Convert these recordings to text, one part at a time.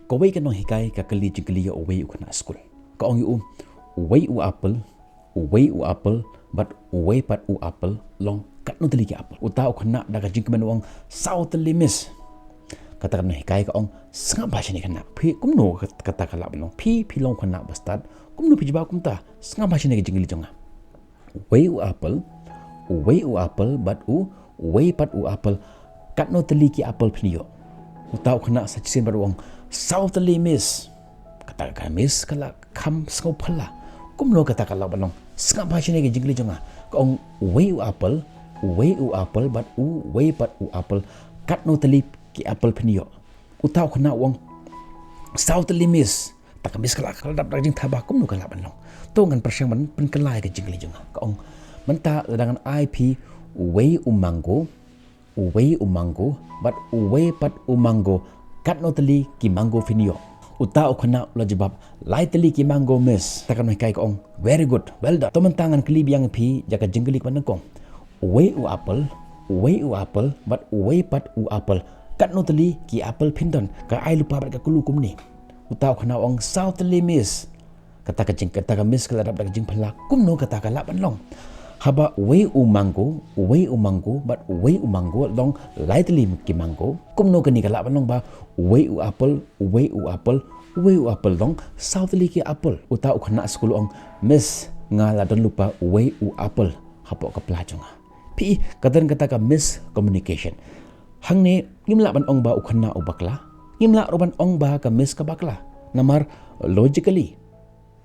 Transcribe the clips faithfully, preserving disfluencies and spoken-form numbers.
Kawei ka nonghikai ka kylli jingkylli ïa uwei u khynnah skul. Ka ong ïa u, uwei u apple, uwei u apple, bad uwei pat u apple long katno tylli ki apple. Uta u khynnah da ka jingkmen u ong, saw tylli miss. Kata ka nonghikai ka ong, sngap bha shane khynnah. Phi kumno kat-, kata ka lah ban long. Phi, phi long khynnah ba stad. Kumno phi jubab kumta. Sngap bha shane ka jingkylli jong nga. Uwei u apple, uwei u apple, bad u, uwei pat u apple. Katno tylli ki apple phin ïoh. Uta u khynnah sa shisien bad u ong, saw tylli miss. Kata ka miss ka la kham sngewphylla. Kumno kata ka lah ban long. Sngap bha shane ka jingkylli jong nga. Ka ong uwei u apple, uwei u apple, bad uwei pat u apple. Katno tylli ki apple phin ïoh. Uta u khynnah u ong, saw tylli miss. Ta ka miss ka la, ka la dap da ka jingthabah kumno ka lah ban long. To ngan pyrshang ban pynkylla ïa ka jingkylli jong nga. Ka ong, mynta lada ngan ai phi uwei u mango, uwei u mango, bad uwei pat u mango, katno tylli ki mango phin ïoh. Uta u khynnah u la jubab, lai tylli ki mango miss. Ta ka nonghikai ka ong, very good, well done. To mynta ngan kylli biang ïa phi ïa ka jingkylli kaba nyngkong. Uwei u apple, uwei u apple, bad uwei pat u apple. Katno tylli ki apple phin don. Ka ai lypa bad ka clue kumne. Uta u khynnah u ong, saw tylli miss. Kata ka jing, kata ka miss ka la dap da ka jingphylla. Kumno kata ka lah ban long. Haba uwei u mango, uwei u mango, bad uwei u mango long lai tylli ki mango. Kumno kane ka lah ban long ba uwei u apple, uwei u apple, uwei u apple long saw tylli ki apple. Uta u khynnah skul u ong, miss, nga la don lypa uwei u apple hapoh ka pla jong nga. Phi i, ka don kata ka miscommunication. Hangne, ngim lah ban ong ba u khynnah u bakla. Ngim lah ruh ban ong ba ka miss ka bakla. Namar logically,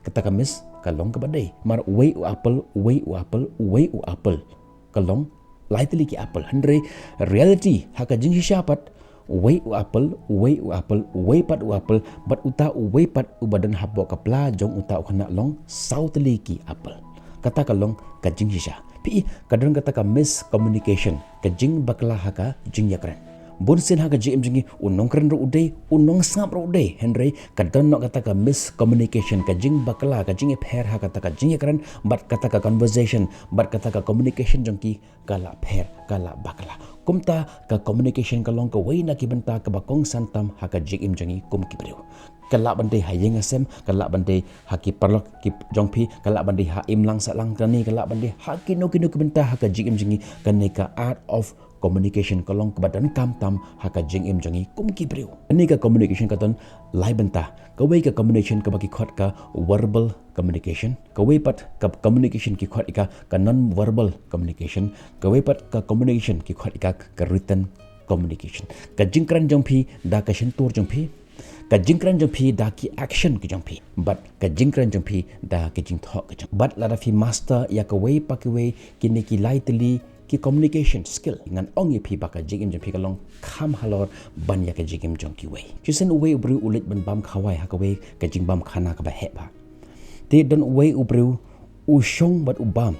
kata ka miss ka long kaba dei. Namar uwei u apple, uwei u apple, uwei u apple. Ka long lai tylli ki apple. Hynrei reality, ha ka jingshisha pat, uwei u apple, uwei u apple, uwei pat u apple, bad uta uwei pat uba don hapoh ka pla jong uta u khynnah long saw tylli ki apple. Kata ka long ka jingshisha. Phi i, ka don kata ka miscommunication, ka jingbakla ha ka jingïakren. Bun sien ha ka jingim jong ngi, u nongkren ruh u dei, u nongsngap ruh u dei, hynrei ka don noh kata ka miscommunication, ka jingbakla, ka jingïapher ha kata ka jingïakren, bad kata ka conversation, bad kata ka communication jong ki, ka la pher, ka la bakla. Kumta ka communication ka long kawei na ki bynta kaba kongsan tam ha ka jingim jong ngi kum ki briew. Ka lah ban dei ha ïing ha sem, ka lah ban dei ha ki paralok ki jong phi, ka lah ban dei ha imlang sahlang, kane ka lah ban dei ha kino kino ki bynta ha ka jingim jong ngi, kane ka art of communication ka long kaba donkam tam ha ka jingim jong ngi kum ki briew. Kane ka communication ka don lai bynta. Kawei ka communication kaba ki khot ka verbal communication. Kawei pat ka communication ki khot ïa ka ka non-verbal communication. Kawei pat ka communication ki khot ïa ka ka written communication. Ka jingkren jong phi da ka shyntur jong phi. Ka jingkren jong phi da ki action ki jong phi. Bad ka jingkren jong phi da ki jingthoh ki jong. Bad lada phi master ïa kawei pa kawei kine ki lai tylli ki communication skill. Ngan ong ïa phi ba ka jingim jong phi ka long kham halor ban ïa ka jingim jong kiwei. Shisien uwei u briew u leit ban bam khawai ha kawei ka jingbam khana kaba heh bha. Te don uwei u briew u shong bad u bam.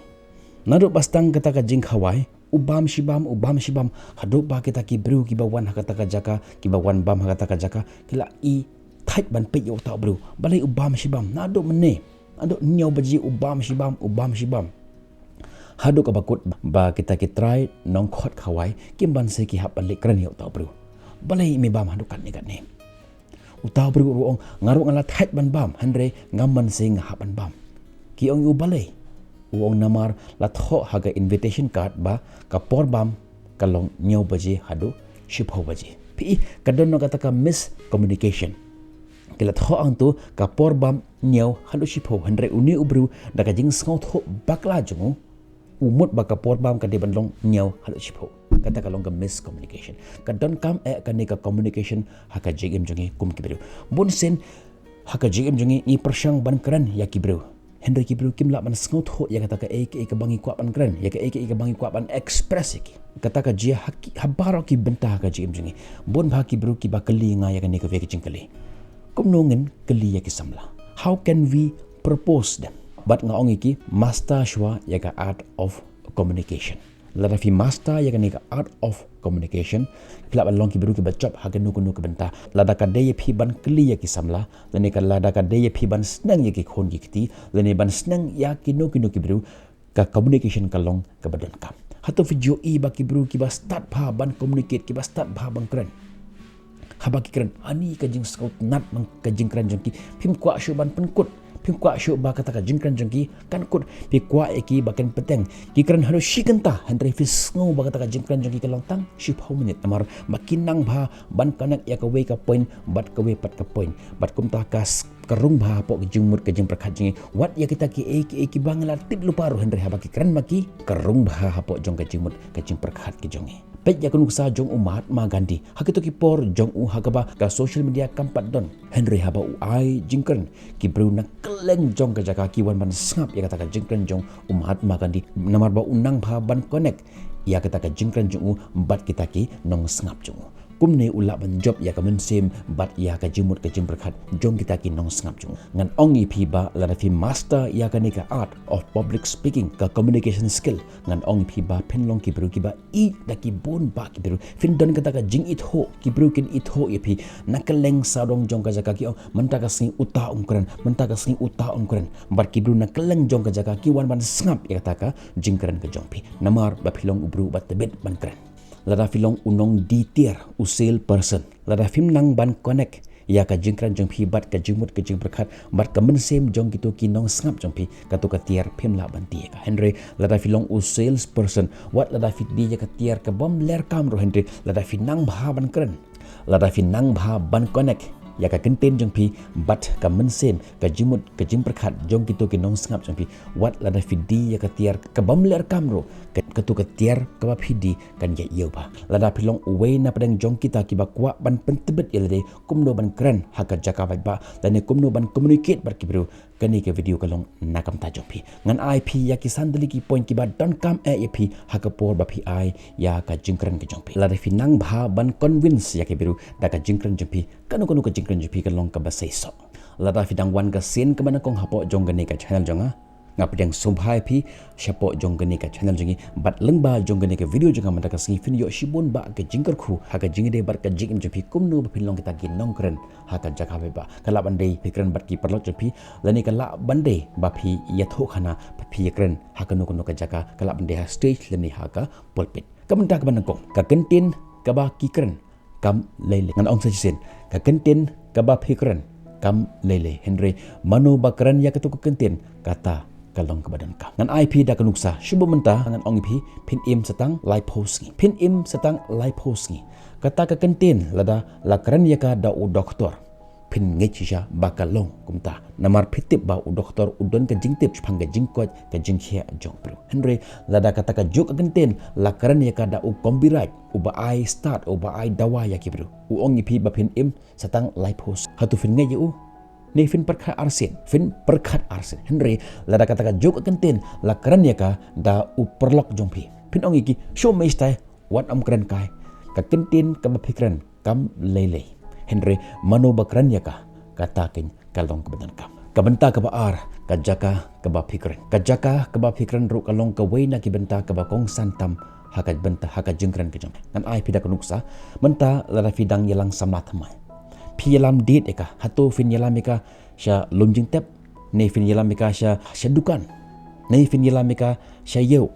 Naduh ba sdang kata ka jingkhawai, u bam shi bam, u bam shi bam. Haduh ba kita ki briew kiba wan ha kata ka jaka, kiba wan bam ha kata ka jaka, ki la i thait ban peit ïa uta u briew. Balei u bam shi bam. Naduh mynne, naduh hynñiew baje u bam shi bam, u bam shi bam. Haduh kaba kut ba kita ki trai nongkhot khawai, kim banse ki hap ban leit kren ïa uta u briew. Balei me bam haduh katne katne. Uta u briew u ong, nga ruh nga la thait ban bam, hynrei ngam banse nga hap ban bam. Ki ong ïa u balei. U ong namar la thoh ha ka invitation card ba ka por bam ka long hynñiew baje haduh shiphew baje. Phi i, ka don noh kata ka miscommunication. Ki la thoh hangto ka por bam hynñiew haduh shiphew, hynrei une u briew da ka jingsngewthuh bakla jong u, u mut ba ka por bam ka dei ban long hynñiew haduh shiphew. Kata ka long ka miscommunication. Ka donkam eh kane ka communication ha ka jingim jong ngi kum ki briew. Bun sien ha ka jingim jong ngi ngi pyrshang ban kren ïa ki briew. Hynrei ki briew kim lah ban sngewthuh ïa kata kaei kaei kaba ngi kwah ban kren, ïa kaei kaei kaba ngi kwah ban express ïa ki. Kata ka jia ha ki, ha baroh ki bynta ha ka jingim jong ngi. Bun bha ki briew kiba kylli ïa nga ïa kane kawei ka jingkylli. Kumno ngin kylli ïa ki samla. How can we propose them? Bad nga ong ïa ki, master shuwa ïa ka art of communication. Lada phi master ïa kane ka art of communication, phi lah ban long ki briew kiba jop ha kano kano ka bynta. Lada ka dei ïa phi ban kylli ïa ki samla, lane ka lada ka dei ïa phi ban sneng ïa ki khun ki kti, lane ban sneng ïa kino kino ki briew, ka communication ka long kaba donkam. Hato phi ju i ba ki briew kiba stad bha ban communicate, kiba stad bha ban kren. Haba ki kren, ani ka jingsngewtynnat man ka jingkren jong ki, phim kwah shuh ban pynkut, phim kwah shuh ba kata ka jingkren jong ki kan kut, phi kwah ïa ki ba kin bteng. Ki kren haduh shi kynta, hynrei phi sngew ba kata ka jingkren jong ki ka long tang shiphew minit. Namar ba ki nang bha ban connect ïa kawei ka point bad kawei pat ka point. Bad kumta ka s-, ka rung bha hapoh ka jingmut ka jingpyrkhat jong ngi. Wat ïa kita kiei kiei kiba ngi la tip lypa ruh, hynrei haba ki kren ma ki, ka rung bha hapoh jong ka jingmut ka jingpyrkhat ka jong ngi. Peit ïa ka nuksa jong u Mahatma Gandhi. Ha kito ki por jong u, ha kaba ka social media kam pat don, hynrei haba u ai jingkren, ki briew na kylleng jong ka jaka ki wan ban sngap ïa kata ka jingkren jong u Mahatma Gandhi. Namar ba u nang bha ban connect ïa kata ka jingkren jong u bad kita ki nongsngap jong u. Kumne u lah ban jop ïa ka mynsiem bad ïa ka jingmut ka jingpyrkhat jong kita ki nongsngap jong u. Ngan ong ïa phi ba lada phi master ïa kane ka art of public speaking, ka communication skill, ngan ong ïa phi ba phin long ki briew kiba ïeit da ki bun bah ki briew. Phin don kata ka jingithuh, ki briew kin ithuh ïa phi. Na kylleng sawdong jong ka jaka ki ong, mynta ka sngi uta um kren, mynta ka sngi uta um kren. Bad ki briew na kylleng jong ka jaka ki wan ban sngap ïa kata ka jingkren ka jong phi. Namar ba phi long u briew uba tbit ban kren. Lada phi long u nongdie tiar, u sale person, lada phim nang ban connect ïa ka jingkren jong phi bad ka jingmut ka jingpyrkhat bad ka mynsiem jong kito ki nongsngap jong phi, kato ka tiar phim lah ban die ïa ka. Hynrei lada phi long u sales person, wat lada phi die ïa ka tiar kabym ler kam ruh, hynrei lada phi nang bha ban kren, lada phi nang bha ban connect ïa ka kyntien jong phi bad ka mynsiem, ka jingmut ka jingpyrkhat jong kito ki nongsngap jong phi, wat lada phi die ïa ka tiar kabym ler kam ruh, ka-, kato ka tiar kaba phi die kan ïa ïew bha. Lada phi long uwei na pdeng jong kita kiba kwah ban pyntbit ïa lade kumno ban kren ha ka jaka paidbah lane kumno ban communicate bad ki briew, kane ka video ka long na ka bynta jong phi. Ngan ai phi ïa ki san tylli ki point kiba donkam eh ïa phi ha ka por ba phi ai ïa ka jingkren ka jong phi. Lada phi nang bha ban convince ïa ki briew da ka jingkren jong phi, kano kano ka jingkren jong phi ka long kaba seisoh. Lada phi dang wan ka sien kaba nyngkong hapoh jong kane ka channel jong nga, nga pdiang sngewbha ïa phi shapoh jong kane ka channel jong ngi, bad lyngba jong kane ka video jong nga mynta ka sngi phin ïoh shibun bah ka jingkyrkhu ha ka jingïadei bad ka jingim jong phi kumno ba phin long kita ki nongkren ha ka jaka paidbah. Ka lah ban dei phi kren bad ki paralok jong phi, lane ka lah ban dei ba phi ïathuh khana ba phi ïakren ha kano kano ka jaka, ka lah ban dei ha stage lane ha ka pulpit. Ka bynta kaba nyngkong, ka kyntien kaba phi kren kam lei lei. Ngan ong sa shisien, ka kyntien kaba phi kren kam lei lei. Hynrei mano ba kren ïa kato ka kyntien, kata ka long kaba donkam. Ngan ai phi da ka nuksa, shu bun mynta ngan ong ïa phi, phin im sa tang laiphew sngi. Phin im sa tang laiphew sngi. Kata ka kyntien lada la kren ïa ka da u doktor, phin ngeit shisha ba ka long kumta. Namar phi tip ba u doktor u don ka jingtip shaphang ka jingkoit ka jingkhiah jong u briew. Hynrei lada kata kajuh ka kyntien la kren ïa ka da u Kombirai, uba ai stad, uba ai dawa ïa ki briew, u ong ïa phi ba phin im sa tang laiphew sngi. Hato phin ngeit ïa u? Ne phin pyrkhat arsien, phin pyrkhat arsien. Hynrei lada kata kajuh ka kyntien la kren ïa ka da u paralok jong phi, phin ong ïa ki, shu mei stai, wat ym kren kai. Ka kyntien kaba phi kren kam lei lei. Hynrei mano ba kren ïa ka, kata keiñ ka long kaba donkam. Ka bynta kaba ar, ka jaka kaba phi kren. Ka jaka kaba phi kren ruh ka long kawei na ki bynta kaba kongsan tam ha ka bynta, ha ka jingkren ka jong. Ngan ai phi da ka nuksa, mynta lada phi dang ïalang samla thymmai, phi ïalam date ïa ka, hato phin ïalam ïa ka sha lum jingtep, ne phin ïalam ïa ka sha, sha dukan, ne phin ïalam ïa ka sha ïew?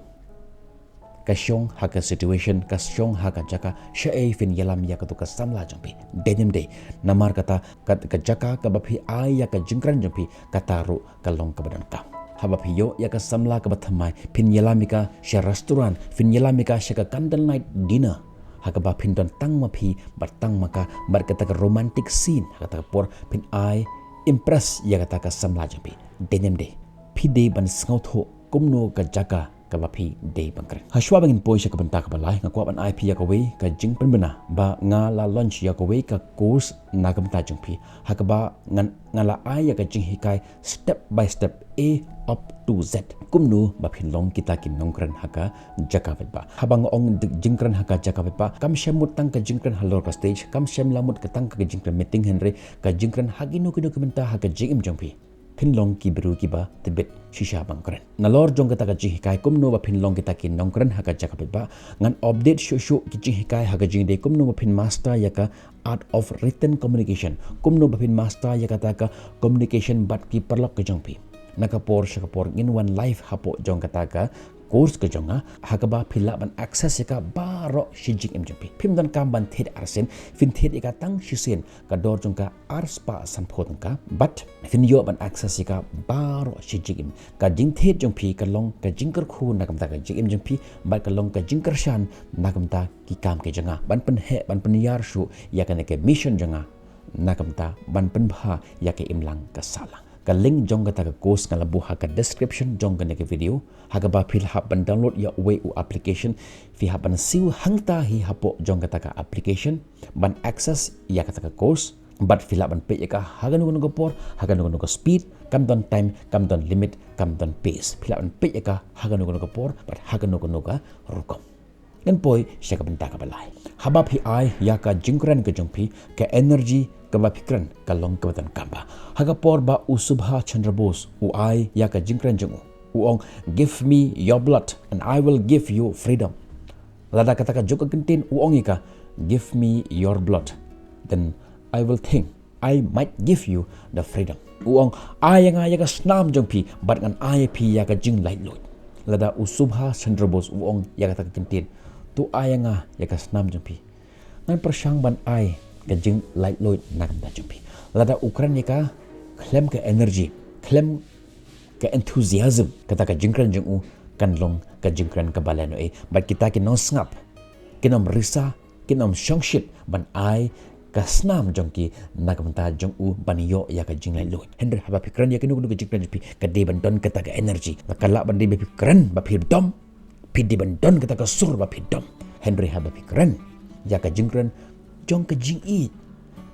Ka shong ha ka situation, ka shong ha ka jaka shaei phin ïalam ïa kato ka samla jong phi. Dei ne ym dei? Namar kata ka, ka jaka kaba phi ai ïa ka jingkren jong phi, kata ruh ka long kaba donkam. Haba phi ïoh ïa ka samla kaba thymmai, phin ïalam ïa ka sha restaurant, phin ïalam ïa ka sha ka candlelight dinner, ha kaba phin don tang ma phi bad tang ma ka, bad kata ka romantic scene, ha kata ka por phin ai impress ïa kata ka samla jong phi. Dei ne ym dei? Phi dei ban sngewthuh kumno ka jaka kaba phi dei ban kren. Hashwa ba ngin poi sha ka bynta kaba lai, nga kwah ban ai phi ïa kawei ka jingpynbna ba nga la launch ïa kawei ka course na ka bynta jong phi, ha kaba ngan, nga la ai ïa ka jinghikai step by step, A up to Z, kumno ba phin long kita ki nongkren ha ka jaka paidbah. Haba nga ong jingkren ha ka jaka paidbah, kam shym mut tang ka jingkren halor ka stage, kam shym la mut ka tang ka jingkren meeting, hynrei ka jingkren ha kino kino ki bynta ha ka jingim jong phi. Phin long ki briew kiba tbit shisha ban kren. Nalor jong kata ka jinghikai kumno ba phin long kita ki nongkren ha ka jaka paidbah, ngan update shuh shuh ki jinghikai ha ka jingdei kumno ba phin master ïa ka art of written communication, kumno ba phin master ïa kata ka communication bad ki paralok ka jong phi. Na ka por sha ka por ngin wan live hapoh jong kata ka course ka jong nga, ha kaba phi lah ban access ïa ka baroh shi jingim jong phi. Phim donkam ban thied arsien, phin thied ïa ka tang shisien, ka dor jong ka arspah sanphew tyngka, bad phin ïoh ban access ïa ka baroh shi jingim. Ka jingthied jong phi ka long ka jingkyrkhu na ka bynta ka jingim jong phi, bad ka long ka jingkyrshan na ka bynta ki kam ki jong nga. Ban pynheh, ban pynïar shuh ïa kane ka mission jong nga, na ka bynta ban pynbha ïa ka imlang ka sahlang. Ka link jong kata ka course nga la buh ha ka description jong kane ka video. Ha kaba phi lah ban download ïa uwei u application, phi hap ban siew hangta hi hapoh jong kata ka application ban access ïa kata ka course. Bad phi lah ban peit ïa ka ha kano kano ka por, ha kano kano ka speed, kam don time, kam don limit, kam don pace. Phi lah ban peit ïa ka ha kano kano ka por bad ha kano kano ka rukom. Ngan poi sha ka bynta kaba lai. Haba phi ai ïa ka jingkren ka jong phi, ka energy kaba phi kren ka long kaba donkam bha. Ha ka por ba u Subhas Chandra Bose u ai ïa ka jingkren jong u, u ong, "Give me your blood and I will give you freedom." Lada kata ka jong ka kyntien u ong ïa ka, "Give me your blood, then I will think I might give you the freedom." U ong, "Ai ïa nga ïa ka snam jong phi, bad ngan ai ïa phi ïa ka jinglaitluid." Lada u Subhas Chandra Bose u ong ïa kata ka kyntien, "To ai ïa nga ïa ka snam jong phi, ngan pyrshang ban ai ka jinglaitluid na ka bynta jong phi." Lada u kren ïa ka khlem ka energy, khlem ka enthusiasm, kata ka jingkren jong u kan long ka jingkren kaba lehnohei. Bad kita ki nongsngap kin ym risa, kin ym shongshit ban ai ka snam jong ki na ka bynta jong u ban ïoh ïa ka jinglaitluid. Hynrei haba phi kren ïa kano kano ka jingkren jong phi, ka dei ban don kata ka energy. Ka lah ban dei ba phi kren ba phi dom, phi dei ban don kata ka sur ba phi dom. Hynrei haba phi kren ïa ka jingkren jong ka jingïeit,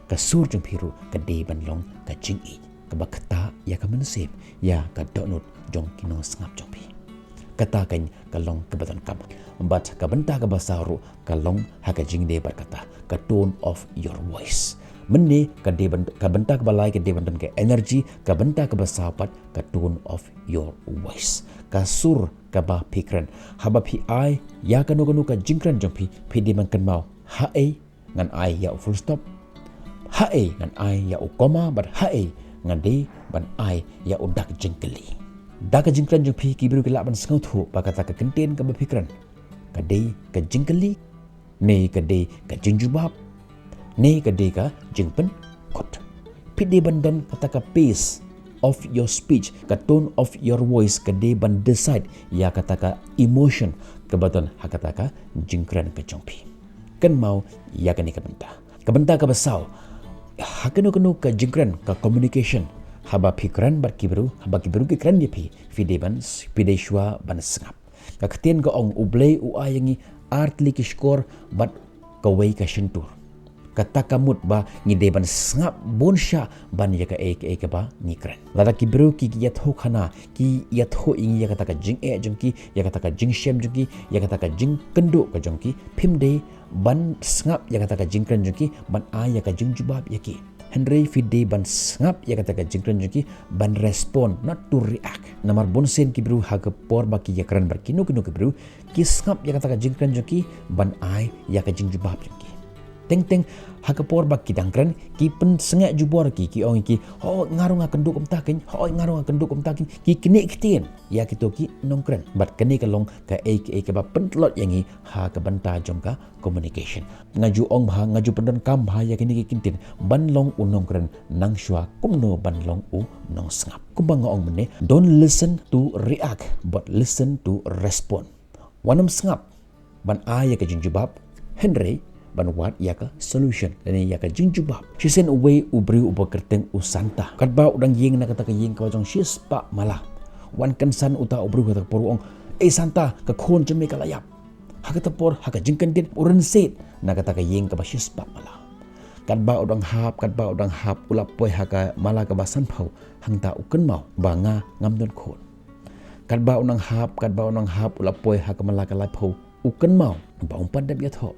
ka sur jong phi ruh ka dei ban long ka jingïeit kaba ktah ïa ka mynsiem, ïa ka dohnud jong ki nongsngap jong phi. Kata kan ka long kaba donkam. Bad ka bynta kaba saw ruh ka long ha ka jingïadei bad kata, ka tone of your voice. Mynne ka dei ban, ka bynta kaba lai ka dei ban don ka energy, ka bynta kaba saw pat ka tone of your voice, ka sur kaba phi kren. Haba phi ai ïa kano kano ka jingkren jong phi, phi dei ban kynmaw, haei ngan ai ïa u full stop, haei ngan ai ïa u comma, bad haei nga dei ban ai ïa u dak jingkylli. Da ka jingkren jong phi ki briew ki lah ban sngewthuh ba kata ka kyntien kaba phi kren ka dei ka jingkylli, ne ka dei ka jingjubab, ne ka dei ka jingpynkut. Phi dei ban don kata ka pace of your speech, ka tone of your voice ka dei ban decide ïa kata ka emotion kaba don ha kata ka jingkren ka jong phi. Kynmaw ïa kane ka bynta. Ka bynta kaba saw, ha kano kano ka jingkren, ka communication, haba phi kren bad ki briew, haba ki briew ki kren ïa phi, phi dei ban, phi dei shuwa ban sngap. Ka ktien ka ong, U Blei u ai ïa ngi ar tylli ki shkor bad kawei ka shyntur. Kata ka mut ba ngi dei ban sngap bun shah ban ïa kaei kaei kaba ngi kren. Lada ki briew ki, ki ïathuh khana, ki ïathuh ïa ngi ïa kata ka jingeh jong ki, ïa kata ka jingshem jong ki, ïa kata ka jingkynduh ka jong ki, phim dei ban sngap ïa kata ka jingkren jong ki ban ai ïa ka jingjubab ïa ki. Hynrei phi dei ban sngap ïa kata ka jingkren jong ki, ban respond, not to react. Namar bun sien ki briew ha ka por ba ki ïakren bad kino kino ki briew, ki sngap ïa kata ka jingkren jong ki ban ai ïa ka jingjubab jong ki. Teng teng ha ka por ba ki dang kren, ki pynsngewjubor ki, ki ong ki, "Hooid, nga ruh nga kynduh kumta keiñ, hooid, nga ruh nga kynduh kumta keiñ." Ki knieh ktien ïa kito ki nongkren. Bad kane ka long kaei kaei kaba pyntlot ïa ngi ha ka bynta jong ka communication. Nga ju ong bha, nga ju pyndonkam bha ïa kine ki kyntien ban long u nongkren, nang shuwa kumno ban long u nongsngap. Kumba nga ong mynne, don't listen to react, but listen to respond. Wat nym sngap ban ai ïa ka jingjubab, hynrei ban wad ïa ka solution lane ïa ka jingjubab. Shisien uwei u briew uba kyrteng u Santa, katba u dang ïeng na kata ka ïing kaba jong shispah mala, wat kynsan uta u briew ha kata ka por, u ong, "Ei Santa, ka khun jong me ka la ïap." Ha kata ka por, ha ka jingkyndit, u rynsied na kata ka ïing kaba shispah mala. Katba u dang hap, katba u dang hap, u la poi ha ka mala kaba sanphew, hangta u kynmaw ba nga ngam don khun. Katba u dang hap, katba u dang hap, u la poi ha ka mala ka laiphew, u kynmaw ba um pat dep ïathoh.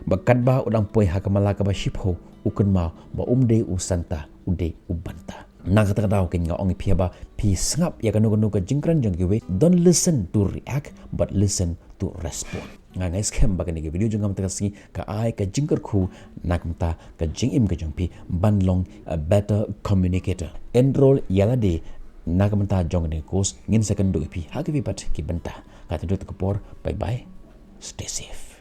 Bad katba u dang poi ha ka mala kaba shiphew, u kynmaw ba um dei u Santa, u dei u banta. Na kata ka daw keiñ nga ong ïa phi, haba phi sngap ïa kano kano ka jingkren jong kiwei, don't listen to react, but listen to respond. Nga ngeit skhem ba kane ka video jong nga mynta ka sngi ka ai ka jingkyrkhu na ka bynta ka jingim ka jong phi ban long a better communicator. Enroll ïa lade na ka bynta jong kane ka course, ngin sa kynduh ïa phi ha kiwei pat ki bynta. Katno ka por, bye bye, stay safe.